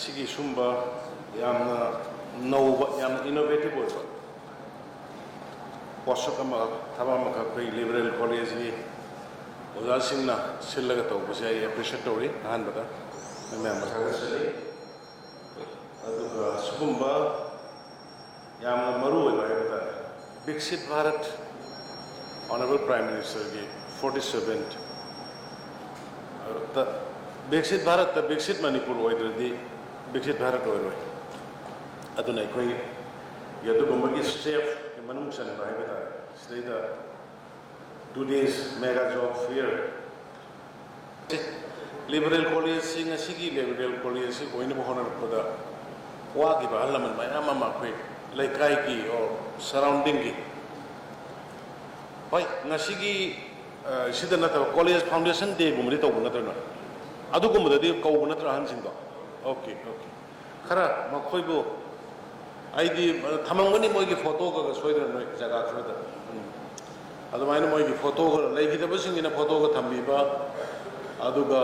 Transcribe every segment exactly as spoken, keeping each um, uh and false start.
ꯁꯤꯒꯤ ꯁꯨꯝꯕ ꯌꯥꯝꯅ ꯅꯧꯕ, ꯌꯥꯝꯅ innovative ꯑꯣꯏꯕ ꯄꯣꯠꯁꯛ ꯑꯃ, ꯊꯕꯛ ꯑꯃꯈꯛ ꯑꯩꯈꯣꯏ ꯂꯤꯕꯔꯦꯜ ꯀꯣꯂꯦꯖꯀꯤ ꯑꯣꯖꯥꯁꯤꯡꯅ ꯁꯤꯜꯂꯒ ꯇꯧꯕꯁꯦ ꯑꯩ appreciate ꯇꯧꯔꯤ꯫ ꯑꯍꯥꯟꯕꯗ ꯃꯌꯥꯝ ꯊꯥꯒꯠꯆꯔꯤ꯫ ꯑꯗꯨꯒ ꯁꯤꯒꯨꯝꯕ ꯌꯥꯝꯅ ꯃꯔꯨ ꯑꯣꯏꯕ ꯍꯥꯏꯕ ꯇꯥꯔꯦ, ꯕꯤꯛꯁꯤꯠ ꯚꯥꯔꯠ, Honourable Prime Minister ꯒꯤ forty seventh ꯇ, ꯕꯤꯛꯁꯤꯠ ꯚꯥꯔꯠꯇ ꯕꯤꯛꯁꯤꯠ ꯃꯅꯤꯄꯨꯔ ꯑꯣꯏꯗ꯭ꯔꯗꯤ ꯕꯤꯛꯁꯤꯠ ꯚꯥꯔꯠ ꯑꯣꯏꯔꯣꯏ꯫ ꯑꯗꯨꯅ ꯑꯩꯈꯣꯏꯒꯤ ꯑꯗꯨꯒꯨꯝꯕꯒꯤ step ꯀꯤ ꯃꯅꯨꯡ ꯆꯟꯕ ꯍꯥꯏꯕ ꯇꯥꯔꯦ꯫ ꯁꯤꯗꯩꯗ two days mega job fair꯫ Liberal ꯀꯣꯂꯦꯖꯁꯤ, ꯉꯁꯤꯒꯤ ꯂꯤꯕꯔꯦꯜ ꯀꯣꯂꯦꯖꯁꯤ ꯑꯣꯏꯅꯕ ꯍꯣꯠꯅꯔꯛꯄꯗ ꯋꯥꯈꯤꯕ ꯑꯍꯜ ꯂꯃꯟ ꯃꯌꯥꯝ ꯑꯃ ꯑꯩꯈꯣꯏ ꯂꯩꯀꯥꯏꯒꯤ or surrounding ꯒꯤ, ꯍꯣꯏ, ꯉꯁꯤꯒꯤ, ꯑ, ꯁꯤꯗ ꯅꯠꯇꯕ college foundation day ꯒꯨꯝꯕꯗꯤ ꯇꯧꯕ ꯅꯠꯇ꯭ꯔꯣ ꯅꯣꯏ? ꯑꯗꯨꯒꯨꯝꯕꯗꯗꯤ ꯀꯧꯕ ꯅꯠꯇ꯭ꯔꯣ ꯑꯍꯟꯁꯤꯡꯗꯣ? Okay, okay. ꯈꯔ ꯃꯈꯣꯏꯕꯨ ꯑꯩꯗꯤ ꯊꯝꯃꯝꯒꯅꯤ ꯃꯣꯏꯒꯤ photo ꯒ ꯁꯣꯏꯗꯅ ꯅꯣꯏ ꯖꯒꯥ ꯈꯔꯗ꯫ ꯎꯝ꯫ ꯑꯗꯨꯃꯥꯏꯅ ꯃꯣꯏꯒꯤ photo ꯒ, ꯂꯩꯈꯤꯗꯕꯁꯤꯡꯒꯤꯅ photo ꯒ ꯊꯝꯕꯤꯕ, ꯑꯗꯨꯒ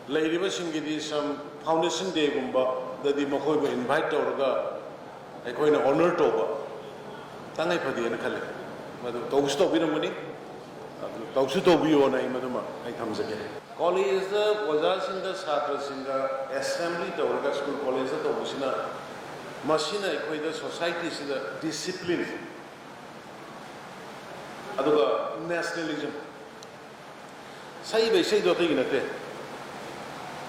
ꯂꯩꯔꯤꯕꯁꯤꯡꯒꯤꯗꯤ some foundation day ꯒꯨꯝꯕꯗꯗꯤ ꯃꯈꯣꯏꯕꯨ invite ꯇꯧꯔꯒ ꯑꯩꯈꯣꯏꯅ honour ꯇꯧꯕ ꯇꯉꯥꯏ ꯐꯗꯦꯅ ꯈꯜꯂꯤ꯫ ꯃꯗꯨ ꯇꯧꯁꯨ ꯇꯧꯕꯤꯔꯝꯒꯅꯤ, ꯑꯗꯨ ꯇꯧꯁꯨ ꯇꯧꯕꯤꯌꯣꯅ ꯑꯩ ꯃꯗꯨꯃ ꯑꯩ ꯊꯝꯖꯒꯦ꯫ ꯀꯣꯂꯦꯖꯇ ꯑꯣꯖꯥꯁꯤꯡꯒ ꯁꯥꯇ꯭ꯔꯁꯤꯡꯒ assembly ꯇꯧꯔꯒ ꯁ꯭ꯀꯨꯜ ꯀꯣꯂꯦꯖꯇ ꯇꯧꯕꯁꯤꯅ, ꯃꯁꯤꯅ ꯑꯩꯈꯣꯏꯗ society ꯁꯤꯗ discipline ꯑꯗꯨꯒ nationalism, ꯁꯛꯏꯕ ꯏꯁꯩꯗꯣ ꯑꯇꯩꯒꯤ ꯅꯠꯇꯦ,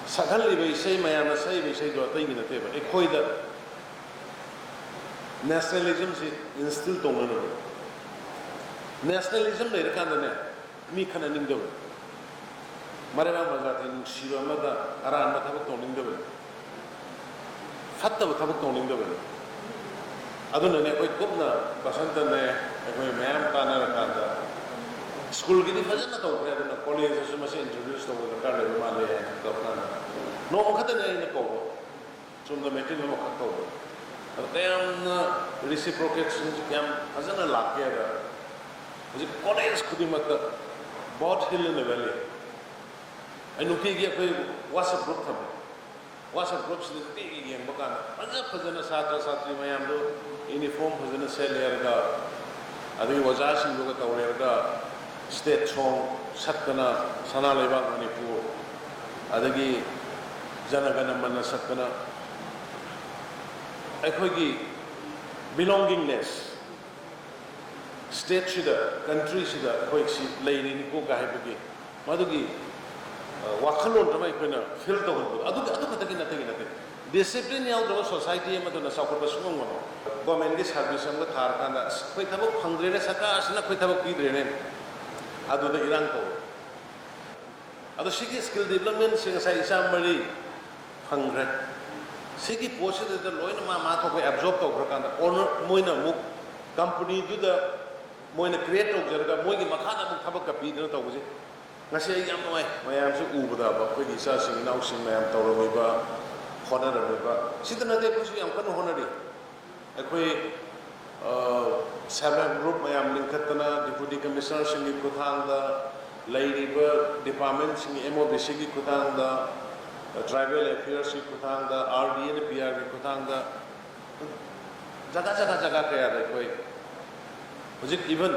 ꯁꯛꯍꯜꯂꯤꯕ ꯏꯁꯩ ꯃꯌꯥꯝꯅ ꯁꯛꯏꯕ ꯏꯁꯩꯗꯣ ꯑꯇꯩꯒꯤ ꯅꯠꯇꯦꯕ, ꯑꯩꯈꯣꯏꯗ nationalism ꯁꯤ instill ꯇꯧꯅꯅꯕ꯫ Nationalism ꯂꯩꯔꯀꯥꯟꯗꯅꯦ, ꯃꯤ ꯈꯠꯅꯅꯤꯡꯗꯕꯅꯤ, ꯃꯔꯩꯕꯥꯛ ꯃꯖꯥꯇꯤ ꯅꯨꯡꯁꯤꯕ ꯑꯃꯗ ꯑꯔꯥꯟꯕ ꯊꯕꯛ ꯇꯧꯅꯤꯡꯗꯕꯅꯤ, ꯐꯠꯇꯕ ꯊꯕꯛ ꯇꯧꯅꯤꯡꯗꯕꯅꯤ꯫ ꯑꯗꯨꯅꯅꯦ ꯑꯩꯈꯣꯏ ꯀꯨꯞꯅ ꯕꯁꯟꯇꯅꯦ ꯑꯩꯈꯣꯏ ꯃꯌꯥꯝ ꯇꯥꯟꯅꯔꯀꯥꯟꯗ ꯁ꯭ꯀꯨꯜꯒꯤꯗꯤ ꯐꯖꯅ ꯇꯧꯈ꯭ꯔꯦ, ꯑꯗꯨꯅ ꯀꯣꯂꯦꯖꯇꯁꯨ ꯃꯁꯤ introduce ꯇꯧꯕ ꯗꯔꯀꯥꯔ ꯂꯩꯕ ꯃꯥꯜꯂꯦ ꯍꯥꯏꯅ ꯇꯧꯔꯀꯥꯟꯗ ꯅꯣꯡꯃ ꯈꯛꯇꯅꯦ ꯑꯩꯅ ꯀꯧꯕ꯫ ꯆꯨꯝꯅ meeting ꯑꯃꯈꯛ ꯇꯧꯕ꯫ ꯑꯗꯣ ꯀꯌꯥꯝꯅ reciprocation ꯀꯌꯥꯝ ꯐꯖꯅ ꯂꯥꯛꯀꯦ ꯍꯥꯏꯕ, ꯍꯧꯖꯤꯛ ꯀꯣꯂꯦꯖ ꯈꯨꯗꯤꯡꯃꯛꯇ Both Hill in the Valley꯫ ꯑꯩ ꯅꯨꯡꯇꯤꯒꯤ ꯑꯩꯈꯣꯏ WhatsApp group ꯊꯝꯃꯦ꯫ WhatsApp groupꯁꯤꯗ ꯅꯨꯡꯇꯤꯒꯤ ꯌꯦꯡꯕ ꯀꯥꯟꯗ ꯐꯖ ꯐꯖꯅ ꯁꯥꯇ꯭ꯔ ꯁꯥꯇ꯭ꯔꯤ ꯃꯌꯥꯝꯗꯨ uniform ꯐꯖꯅ ꯁꯦꯠꯂꯦꯔꯒ, ꯑꯗꯒꯤ ꯑꯣꯖꯥꯁꯤꯡꯗꯨꯒ ꯇꯧꯔꯦꯔꯒ state song ꯁꯛꯇꯅ, ꯁꯅꯥ ꯂꯩꯕꯥꯛ ꯃꯅꯤꯄꯨꯔ, ꯑꯗꯒꯤ ꯖꯅ ꯒꯅ ꯃꯅ ꯁꯛꯇꯅ, ꯑꯩꯈꯣꯏꯒꯤ belongingness, stateꯁꯤꯗ, countryꯁꯤꯗ ꯑꯩꯈꯣꯏ ꯁꯤ ꯂꯩꯔꯤꯅꯤꯀꯣ ꯀꯥꯏ ꯍꯥꯏꯕꯒꯤ ꯃꯗꯨꯒꯤ, ꯑ, ꯋꯥꯈꯜꯂꯣꯟ ꯑꯃ ꯑꯩꯈꯣꯏꯅ feel ꯇꯧꯍꯟꯕꯗꯣ, ꯑꯗꯨ, ꯑꯗꯨ ꯈꯛꯇꯒꯤ ꯅꯠꯇꯒꯤ ꯅꯠꯇꯦ꯫ Discipline ꯌꯥꯎꯗ꯭ꯔꯕ society ꯑꯃꯗꯨꯅ ꯆꯥꯎꯈꯠꯄ ꯁꯨꯡꯉꯝ ꯉꯝꯃꯣꯏ꯫ Governmentꯀꯤ service ꯑꯃꯒ ꯊꯥꯔꯀꯥꯟꯗ, "ꯑꯁ, ꯑꯩꯈꯣꯏ ꯊꯕꯛ ꯐꯪꯗ꯭ꯔꯦꯅꯦ, ꯁꯔꯀꯥꯔꯁꯤꯅ ꯑꯩꯈꯣꯏ ꯊꯕꯛ ꯄꯤꯗ꯭ꯔꯦꯅꯦ", ꯑꯗꯨꯗ ꯏꯔꯥꯡ ꯇꯧꯋꯦ꯫ ꯑꯗꯣ ꯁꯤꯒꯤ skill developmentꯁꯦ ꯉꯁꯥꯏ ꯏꯆꯥ ꯃꯔꯤ ꯐꯪꯈ꯭ꯔꯦ꯫ ꯁꯤꯒꯤ ꯄꯣꯠꯁꯤꯗ ꯂꯣꯏꯅ ꯃꯥ, ꯃꯥ ꯊꯣꯛꯄ absorb ꯇꯧꯈ꯭ꯔꯀꯥꯟꯗ, owner, ꯃꯣꯏꯅ ꯑꯃꯨꯛ companyꯗꯨꯗ ꯃꯣꯏꯅ create ꯇꯧꯖꯔꯒ, ꯃꯣꯏꯒꯤ ꯃꯈꯥꯗ ꯑꯃꯨꯛ ꯊꯕꯛꯀ ꯄꯤꯗꯅ ꯇꯧꯕꯁꯦ, ꯉꯁꯤ ꯑꯩ ꯌꯥꯝ ꯅꯨꯡꯉꯥꯏ꯫ ꯃꯌꯥꯝꯁꯨ ꯎꯕꯗ, ꯑꯩꯈꯣꯏꯒꯤ ꯏꯆꯥꯁꯤꯡ ꯏꯅꯥꯎꯁꯤꯡ ꯃꯌꯥꯝ ꯇꯧꯔꯝꯃꯤꯕ, ꯍꯣꯠꯅꯔꯝꯃꯤꯕ, ꯁꯤꯗ ꯅꯠꯇꯦ, ꯑꯩꯈꯣꯏꯁꯨ ꯌꯥꯝ ꯀꯟꯅ ꯍꯣꯠꯅꯔꯤ꯫ ꯑꯩꯈꯣꯏ, ꯑ, self help group ꯃꯌꯥꯝ ꯂꯤꯡꯈꯠꯇꯅ, deputy commissionerꯁꯤꯡꯒꯤ ꯈꯨꯠꯊꯥꯡꯗ, ꯂꯩꯔꯤꯕ departmentꯁꯤꯡꯒꯤ, MOBCꯒꯤ ꯈꯨꯠꯊꯥꯡꯗ, tribal affairsꯀꯤ ꯈꯨꯠꯊꯥꯡꯗ, RDA ꯅ PRꯒꯤ ꯈꯨꯠꯊꯥꯡꯗ, ꯖꯒꯥ, ꯖꯒꯥ, ꯖꯒꯥ ꯀꯌꯥꯗ ꯑꯩꯈꯣꯏ ꯍꯧꯖꯤꯛ even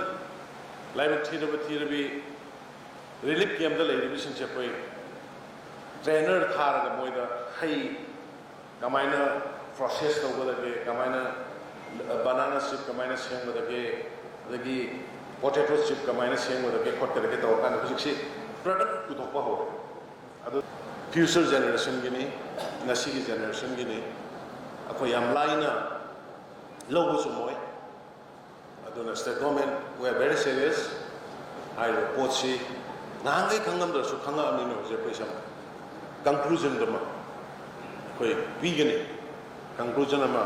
ꯂꯥꯏꯕꯛ ꯊꯤꯔꯕ ꯊꯤꯔꯕꯤ relief campꯇ ꯂꯩꯔꯤꯕꯁꯤꯡꯁꯦ ꯑꯩꯈꯣꯏ trainer ꯊꯥꯔꯒ ꯃꯣꯏꯗ ꯍꯩ ꯀꯃꯥꯏꯅ process ꯇꯧꯒꯗꯒꯦ, ꯀꯃꯥꯏꯅ banana chip ꯀꯃꯥꯏꯅ ꯁꯦꯝꯒꯗꯒꯦ, ꯑꯗꯒꯤ potato chip ꯀꯃꯥꯏꯅ ꯁꯦꯝꯒꯗꯒꯦ ꯈꯣꯠꯀꯗꯒꯦ ꯇꯧꯔꯀꯥꯟꯗ ꯍꯧꯖꯤꯛꯁꯤ product ꯄꯨꯊꯣꯛꯄ ꯍꯧꯔꯦ꯫ ꯑꯗꯨ future generationꯒꯤꯅꯤ, ꯉꯁꯤꯒꯤ generationꯒꯤꯅꯤ꯫ ꯑꯩꯈꯣꯏ ꯌꯥꯝ ꯂꯥꯏꯅ ꯂꯧꯕꯁꯨ ꯃꯣꯏ꯫ ꯑꯗꯨꯅ state government, we are very serious꯫ ꯍꯥꯏꯔꯤꯕ ꯄꯣꯠꯁꯤ ꯅꯍꯥꯟꯈꯩ ꯈꯪꯉꯝꯗ꯭ꯔꯁꯨ ꯈꯪꯉꯛꯑꯕꯅꯤꯅ ꯍꯧꯖꯤꯛ ꯑꯩꯈꯣꯏ ꯁꯝ conclusionꯗꯨꯃ ꯑꯩꯈꯣꯏ ꯄꯤꯒꯅꯤ꯫ Conclusion ꯑꯃ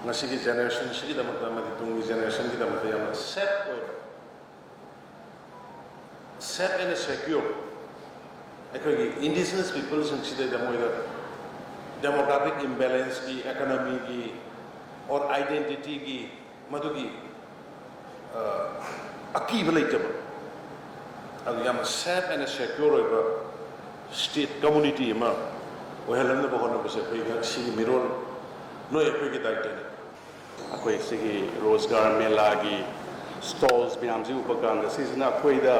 ꯉꯁꯤꯒꯤ generationꯁꯤꯒꯤꯗꯃꯛꯇ ꯑꯃꯗꯤ ꯇꯨꯡꯒꯤ generationꯒꯤꯗꯃꯛꯇ ꯌꯥꯝꯅ safe ꯑꯣꯏꯕ, safe and secure, ꯑꯩꯈꯣꯏꯒꯤ indigenous peopleꯁꯤꯡꯁꯤꯗꯩꯗ ꯃꯣꯏꯗ demographic imbalanceꯀꯤ, economyꯒꯤ, or identityꯒꯤ ꯃꯗꯨꯒꯤ, ꯑ, ꯑꯀꯤꯕ ꯂꯩꯇꯕ, ꯑꯗꯨ ꯌꯥꯝꯅ safe and secure ꯑꯣꯏꯕ state community ꯑꯃ ꯑꯣꯏꯍꯜꯂꯛꯅꯕ ꯍꯣꯠꯅꯕꯁꯦ ꯑꯩꯈꯣꯏ ꯉꯁꯤꯒꯤ ꯃꯤꯔꯣꯜ ꯅꯣꯏ ꯑꯩꯈꯣꯏꯒꯤ ꯗꯥꯏꯇꯅꯤ꯫ ꯑꯩꯈꯣꯏ ꯁꯤꯒꯤ ꯔꯣꯖꯒꯥꯔ ꯃꯦꯂꯥꯒꯤ ꯁ꯭ꯇꯣꯜꯁ ꯃꯌꯥꯝꯁꯤ ꯎꯕ ꯀꯥꯟꯗ ꯁꯤꯁꯤꯅ ꯑꯩꯈꯣꯏꯗ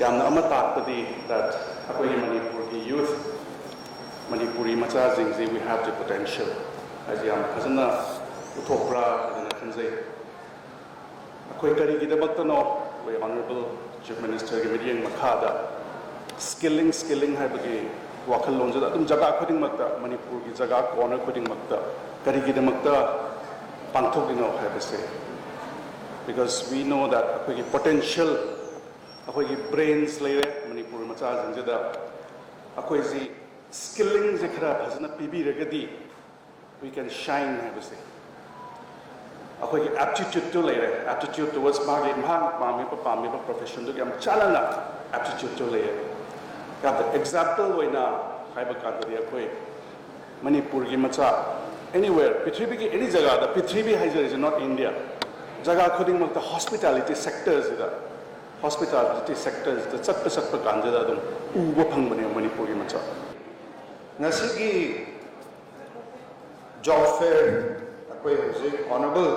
ꯌꯥꯝꯅ ꯑꯃ ꯇꯥꯛꯄꯗꯤ that ꯑꯩꯈꯣꯏꯒꯤ ꯃꯅꯤꯄꯨꯔꯒꯤ ꯌꯨꯊ, ꯃꯅꯤꯄꯨꯔꯤ ꯃꯆꯥꯁꯤꯡꯁꯤ we have the potential ꯍꯥꯏꯁꯤ ꯌꯥꯝ ꯐꯖꯅ ꯎꯠꯊꯣꯛꯄ꯭ꯔꯥ ꯍꯥꯏꯗꯅ ꯈꯟꯖꯩ꯫ ꯑꯩꯈꯣꯏ ꯀꯔꯤꯒꯤꯗꯃꯛꯇꯅꯣ ꯑꯩꯈꯣꯏ ꯑꯣꯅꯔꯦꯕꯜ ꯆꯤꯐ ꯃꯤꯅꯤꯁꯇꯔꯒꯤ ꯃꯤꯠꯌꯦꯡ ꯃꯈꯥꯗ ꯁ꯭ꯀꯤꯜꯂꯤꯡ ꯁ꯭ꯀꯤꯜꯂꯤꯡ ꯍꯥꯏꯕꯒꯤ ꯋꯥꯈꯜꯂꯣꯟꯁꯤꯗ ꯑꯗꯨꯝ ꯖꯒꯥ ꯈꯨꯗꯤꯡꯃꯛꯇ, ꯃꯅꯤꯄꯨꯔꯒꯤ ꯖꯒꯥ ꯀꯣꯔꯅꯔ ꯈꯨꯗꯤꯡꯃꯛꯇ ꯀꯔꯤꯒꯤꯗꯃꯛꯇ ꯄꯥꯡꯊꯣꯛꯂꯤꯅꯣ ꯍꯥꯏꯕꯁꯦ, because we know that ꯑꯩꯈꯣꯏꯒꯤ ꯄꯣꯇꯦꯟꯁꯤꯌꯦꯜ, ꯑꯩꯈꯣꯏꯒꯤ ꯕ꯭ꯔꯦꯟꯁ ꯂꯩꯔꯦ ꯃꯅꯤꯄꯨꯔ ꯃꯆꯥꯁꯤꯡꯁꯤꯗ꯫ ꯑꯩꯈꯣꯏꯁꯤ ꯁ꯭ꯀꯤꯜꯂꯤꯡꯁꯦ ꯈꯔ ꯐꯖꯅ ꯄꯤꯕꯤꯔꯒꯗꯤ we can shine ꯍꯥꯏꯕꯁꯦ꯫ ꯑꯩꯈꯣꯏꯒꯤ ꯑꯦꯞꯇꯤꯇ꯭ꯌꯨꯠꯇꯨ ꯂꯩꯔꯦ, ꯑꯦꯞꯇꯤꯇ꯭ꯌꯨꯠ ꯇꯨꯋꯔꯗꯁ ꯃꯥꯒꯤ ꯃꯍꯥꯛ ꯄꯥꯝꯃꯤꯕ ꯄꯥꯝꯃꯤꯕ ꯄ꯭ꯔꯣꯐꯦꯁꯟꯗꯨꯒꯤ ꯌꯥꯝ ꯆꯥꯟꯅꯅ ꯑꯦꯞꯇꯤꯇ꯭ꯌꯨꯠꯇꯨ ꯂꯩꯔꯦ꯫ ꯌꯥꯝꯅ ꯑꯦꯛꯖꯥꯝꯄꯜ ꯑꯣꯏꯅ ꯍꯥꯏꯕ ꯀꯥꯟꯗꯗꯤ ꯑꯩꯈꯣꯏ ꯃꯅꯤꯄꯨꯔꯒꯤ ꯃꯆꯥ ꯑꯦꯅꯤꯋꯦꯌꯔ ꯄ꯭ꯔꯤꯊꯤꯕꯤꯒꯤ ꯑꯦꯅꯤ ꯖꯒꯥꯗ, ꯄ꯭ꯔꯤꯊꯤꯕꯤ ꯍꯥꯏꯖꯔꯤꯁꯦ ꯅꯣꯠ ꯏꯟꯗꯤꯌꯥ, ꯖꯒꯥ ꯈꯨꯗꯤꯡꯃꯛꯇ ꯍꯣꯁꯄꯤꯇꯥꯂꯤꯇꯤ ꯁꯦꯛꯇꯔꯁꯤꯗ, ꯍꯣꯁꯄꯤꯇꯥꯂꯤꯇꯤ ꯁꯦꯛꯇꯔꯁꯤꯗ ꯆꯠꯄ ꯆꯠꯄ ꯀꯥꯟꯁꯤꯗ ꯑꯗꯨꯝ ꯎꯕ ꯐꯪꯕꯅꯦ ꯃꯅꯤꯄꯨꯔꯒꯤ ꯃꯆꯥ꯫ ꯉꯁꯤꯒꯤ ꯖꯣꯕ ꯐꯦꯌꯔ ꯑꯩꯈꯣꯏ ꯍꯧꯖꯤꯛ ꯑꯣꯅꯔꯦꯕꯜ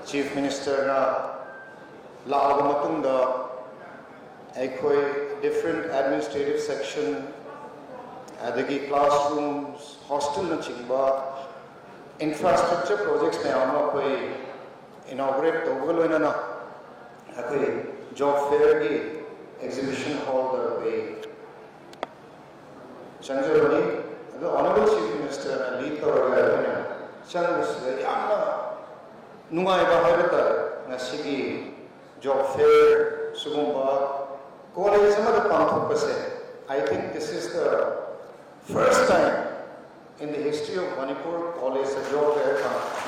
ꯆꯤꯐ ꯃꯤꯅꯤꯁꯇꯔꯅ ꯂꯥꯛꯑꯕ ꯃꯇꯨꯡꯗ ꯑꯩꯈꯣꯏ ꯗꯤꯐ꯭ꯔꯦꯟ ꯑꯦꯗꯃꯤꯅꯤꯁꯇ꯭ꯔꯦꯇꯤꯚ ꯁꯦꯛꯁꯟ, ꯑꯗꯒꯤ ꯀ꯭ꯂꯥꯁꯔꯨꯝꯁ, ꯍꯣꯁꯇꯦꯜꯅꯆꯤꯡꯕ ꯏꯟꯐ꯭ꯔꯥꯁ꯭ꯇ꯭ꯔꯛꯆꯔ ꯄ꯭ꯔꯣꯖꯦꯛꯠꯁ ꯃꯌꯥꯝ ꯑꯃ ꯑꯩꯈꯣꯏ ꯏꯅꯣꯒ꯭ꯔꯦꯠ ꯇꯧꯕꯒ ꯂꯣꯏꯅꯅ ꯑꯩꯈꯣꯏ ꯖꯣꯕ ꯐꯦꯌꯔꯒꯤ ꯑꯦꯛꯖꯤꯕꯤꯁꯟ ꯍꯣꯜꯗ ꯑꯩꯈꯣꯏ ꯆꯪꯖꯕꯅꯤ꯫ ꯑꯗꯣ ꯑꯣꯅꯔꯦꯕꯜ ꯆꯤꯐ ꯃꯤꯅꯤꯁꯇꯔꯅ ꯂꯤꯗ ꯇꯧꯔꯒ ꯑꯩꯈꯣꯏꯅ ꯆꯪꯕꯁꯤꯗ ꯌꯥꯝꯅ ꯅꯨꯡꯉꯥꯏꯕ ꯍꯥꯏꯕ ꯇꯥꯔꯦ꯫ ꯉꯁꯤꯒꯤ ꯖꯣꯕ ꯐꯦꯌꯔ ꯁꯤꯒꯨꯝꯕ ꯀꯣꯂꯦꯖ ꯑꯃꯗ ꯄꯥꯡꯊꯣꯛꯄꯁꯦ, I think this is the first time in the history of Manipur ꯀꯣꯂꯦꯖꯇ ꯖꯣꯕ ꯐꯦꯌꯔ ꯄꯥꯡꯊꯣꯛꯄ꯫